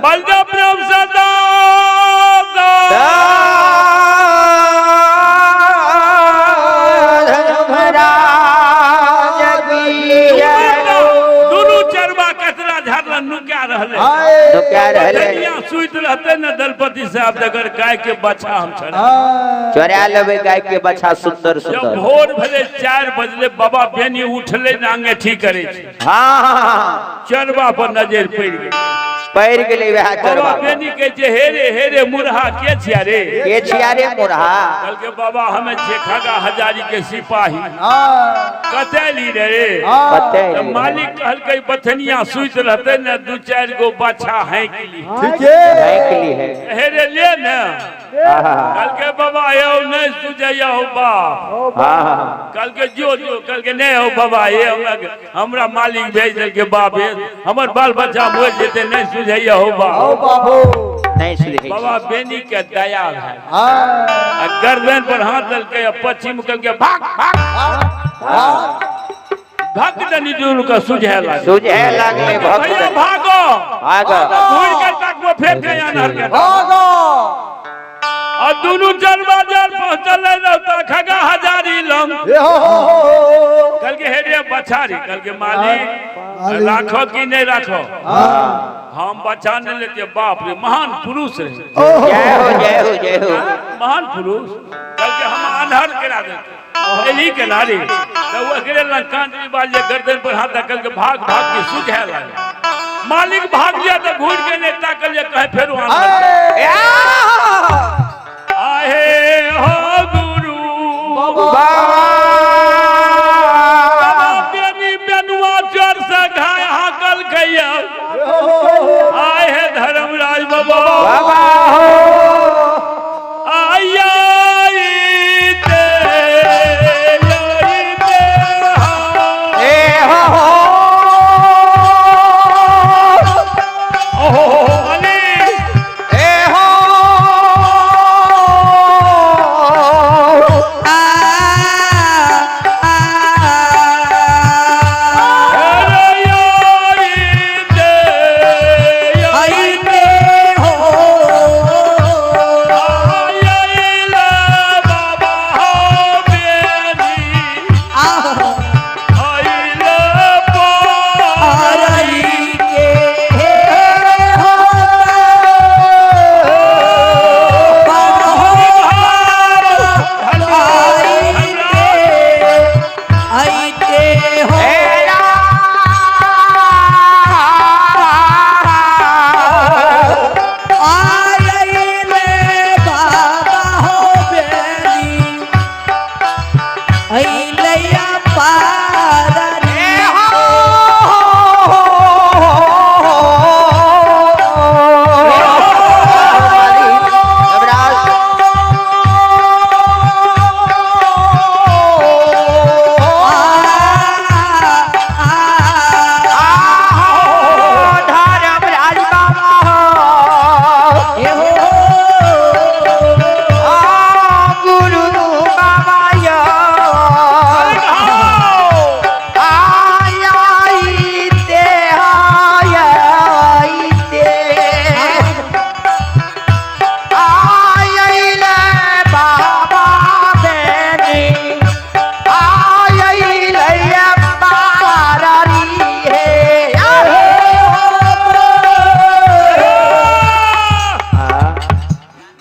बलदेव प्रेम से दादा दुनू चरबा कचरा झाड़ला नुका रहले। नुका रहले। दुनिया सुति रहते ने दलपति साहब, अगर गाय के बछा हम छड़ा चोरा लेबै गाय के बछा सुंदर जब सुंदर। भोर भेले 4 बजले, बाबा बेनी उठले ने अंगेठी करे छै। हाँ। चरबा पर नजर पड़ि गेल। पड़ि गेलै वएह बाबा चरबा। बेनी कहै छै, हे रे हे रे मुरहा, के छिया रे? के छिया रे मुरहा? कहलकै बाबा हमे छियै खगा हजारी के सिपाही। कतऽ ली रे? कतऽ? तऽ मालिक कहलकै बथनिया सुति रहतै ने, 2-4 गो बाछा हाँकि ली। ठीके। हाँकि ली है। हे रे ले ने। कहलकै बाबा यौ नहि सुझैया हो बाप। कहलकै जो जो। कहलकै नहि हो बाबा, हे हमरा मालिक भेज देलकै बाप, हे हमर बाल बच्चा मरि जेतै, नहि सुझैया हो बाप। नहि सुझै। बाबा बेनी के दया भेल आ गर्दन पर हाथ देलकै आ पश्चिम कहलकै भाग भाग भक दनी दूर के सुझे लागल। सुझे लागलै भक्त। भैया भागो। भागो। घूर के तकबो फेर के अनहर के। भागो। आ दुनू चरबा जल पहुंचल रहता खगा हजारी लंग। ए हो हो हो। कहलकै हे रे बछारी। कहलकै मालिक राखो कि नहीं राखो? हम बचा नहीं लेते। बाप रे महान पुरुष रहे। जय हो जय हो जय हो। महान पुरुष। कहलकै हम अनहर करा देते एली के नारी। तो ओकरे लग कांदरी बाजे गर्दन पर हाथ रखल के भाग भाग के सुझे लागे। मालिक भाग लिया तो घूर के नहीं ताकल जे कहे फेर आहे हो गुरु बाबा। बाबा बेनी बेनुआ चोर से घाय हाकल खैया आए हे धर्मराज बाबा। बाबा हो। आया ते ए हो हो। ओहो अली ए हो।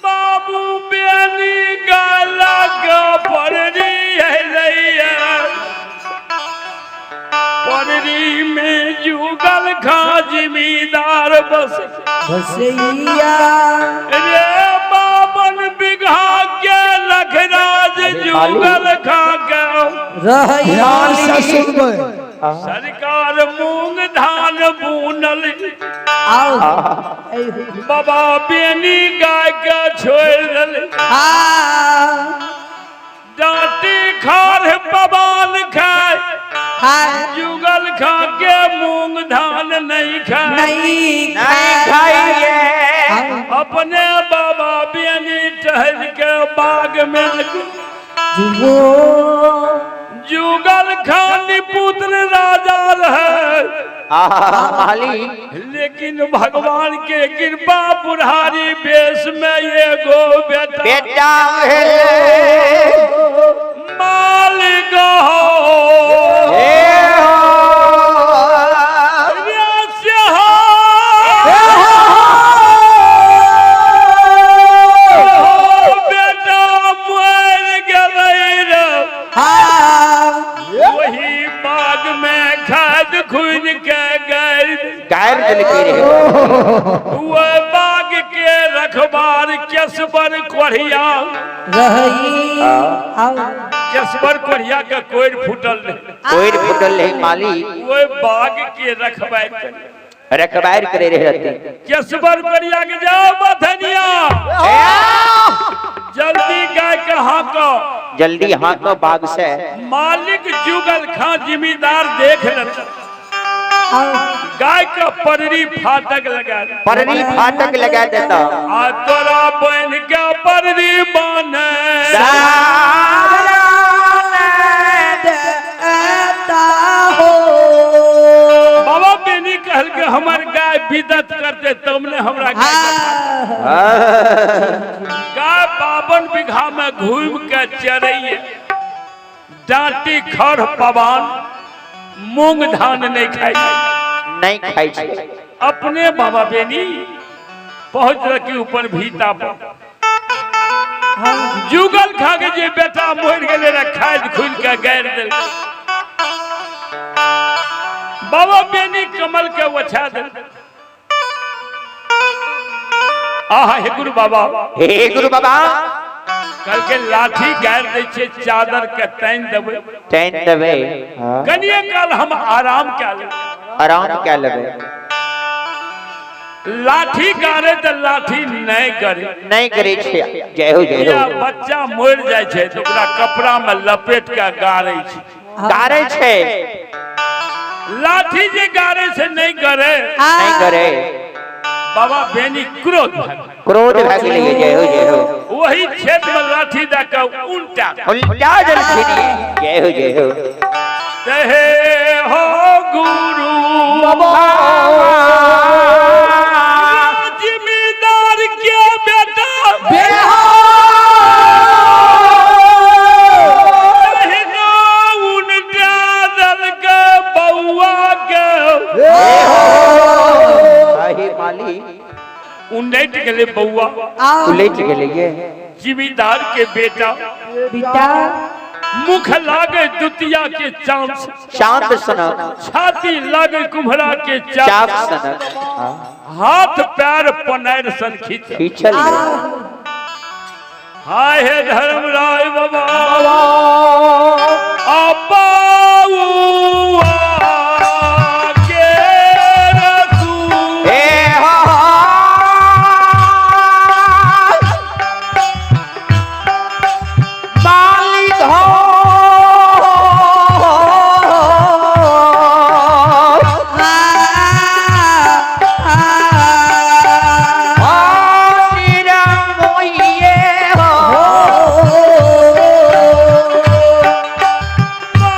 बाबू बेनी गाला का पररी है पररी में जुगल खा जिमीदार बस बसैया रे बाबन बिघा के लखराज जुगल खा के ध्यान से सुनबै। सरकार मूंग धान बुनल। आओ बाबा बेनी गाय के छोड़ दिल। डांटी खार पवान खाए जुगल खा के मूंग धान नहीं खाए। नहीं नहीं खाइए। अपने बाबा बेनी टहल के बाग में जुगो जुगल खानी पुत्र राजा रहे। आहा मालिक। लेकिन भगवान के कृपा बुढ़ारी बेस में एगो बेटा बेटा भेलै। मालिक हो। हे हो। से हो। बेटा मर गेलै रे। वही बाग में खाद खुद के गैर गायर देलकै रे। वो बाग के रखबार केसबर कोढ़िया रही आओ। केसबर कोढ़िया के कोर फूटल रहे। कोइर फुटल रहे मालिक। वो बाग के रखबार करे। रखबार करे रहे रहते। केसबर कोढ़िया के जाओ बथनिया जल्दी गाय के हाँको। जल्दी हाँको बाग से। मालिक जुगल खां जिम्मेदार देख लेता। गाय का पररी फाटक लगा दे। पररी फाटक लगा देता। आ तोरा बन के पररी बने देता हो। बाबा बेनी कहल के हमर गाय बिदत करते तब ने हमरा गाय गाय 52 बीघा में घूम के चरैये डांटी खर पवान मूंग धान नहीं खाई नहीं खाई छै। अपने बाबा बेनी पहुंच रखी ऊपर भीता पर जुगल खा के जे बेटा मर गेले रे खाद खुल के गैर देल। बाबा बेनी कमल के ओछा दे। आहा हे गुरु बाबा। हे गुरु बाबा। कल के लाठी गार दै छै चादर के तैन देबै। तैन देबै। कनिए काल हम आराम कए लेबै। आराम कए लेबै। लाठी गारे त लाठी नहीं करे। नहीं करे छै। जय हो जय हो। बच्चा मर जाइ छै त ओकरा कपड़ा में लपेट के गारे छै। गारे छै। लाठी जे गारे से नहीं करे। नहीं करे। बाबा बेनी क्रोध क्रोध भए गेलै। जय हो जय हो। वही खेत में लाठी दे के उल्टा उल्टा देलखिन। जय हो जय हो। हे हो गुरु बाबा जिम्मेदार के बेटा उल्टा देलकै बौआ के। मालिक उन्नैट गेलै बौआ। उलट गेलै ये जिम्मेदार के बेटा बेटा मुख लागे दुतिया के चांद चांद सनक छाती लागे कुम्हरा के चाप सनक हाथ पैर पनैर सन खींचल। हाय हे धर्मराय बाबा अबाउआ के रसूल हे हो मालिक हो।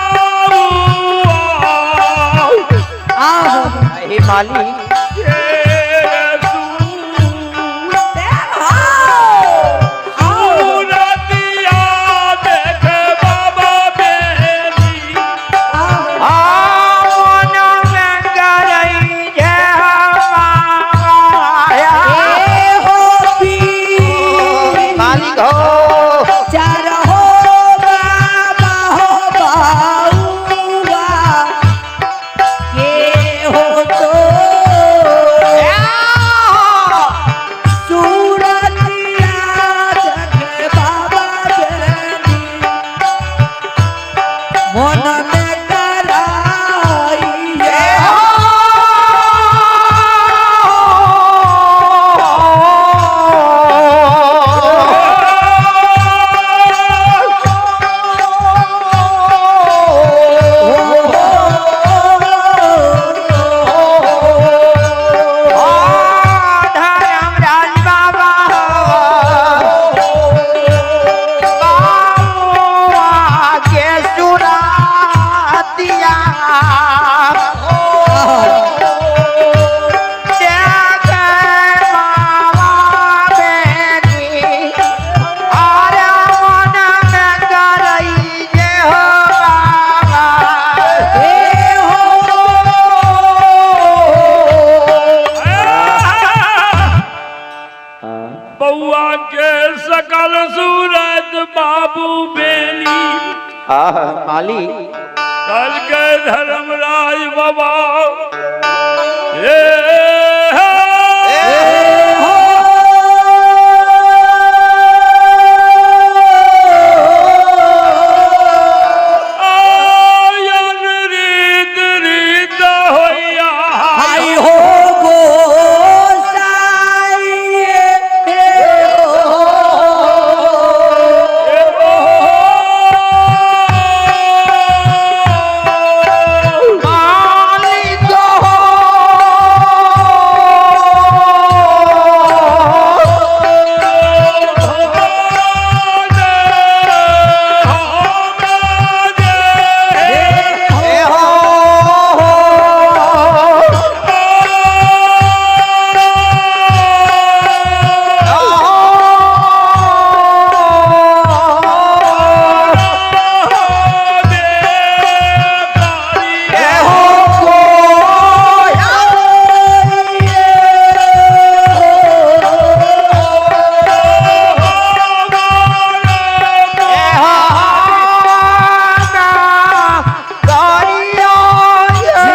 बाबा बउआ के सकल सूरत बाबू बेनी। आहा माली। कल के धर्मराज बाबा हे आयन रीत रीत होया आई हो गोसाई हो। मालिक हो। ए हो। ए हो गोया। ए हो ना करियो ये।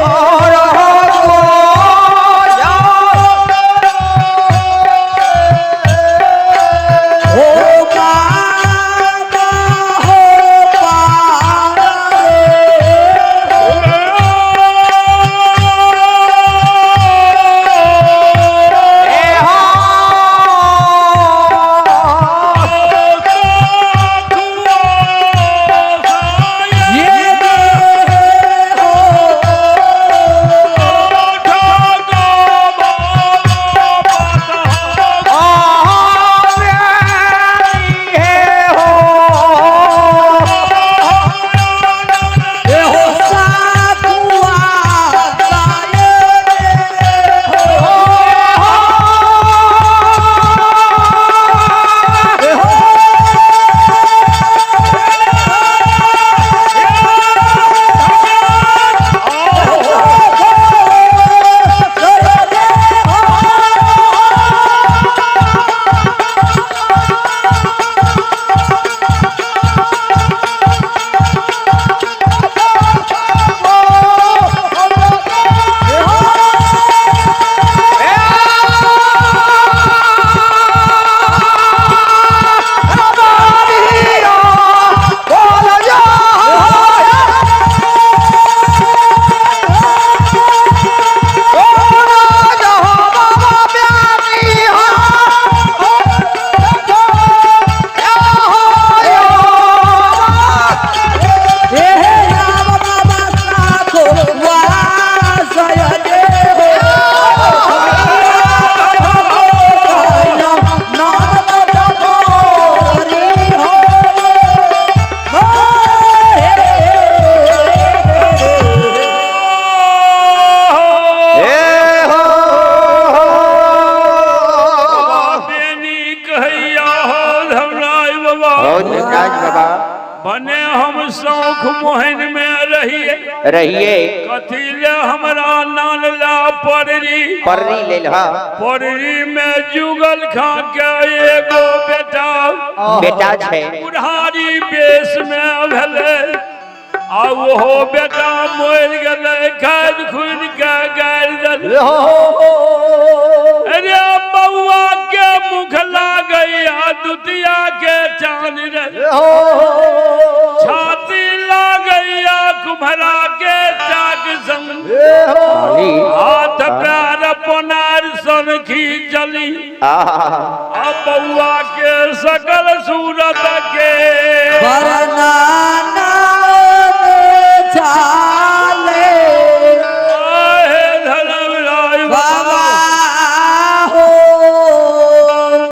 और गोया। हो बाबा हो पार ए हो। ये हो। ए हो साकुआ गाये हो। ए हो। हे राम बाबा साकुआ सयदे हो। बेनी कहैया हो धर्मराज बाबा। बाबा बने हम शौख मोहन में रहिए रहिए। कथी ले हमरा नान ला पड़री पररी लेल हा। पड़री में जुगल खा के एगो बेटा बेटा छै। बुढ़ारी बेस में भेलै आ ओहो बेटा मरि गेलै खाद खुनि के गारि देल। अरे बउआ के मुख लागैया दुतिया के चान रे छाती लागैया कुम्हरा के चाक संग माली। हाथ पैर पोनार सन खींचली आहा आ बउआ के सकल सूरत के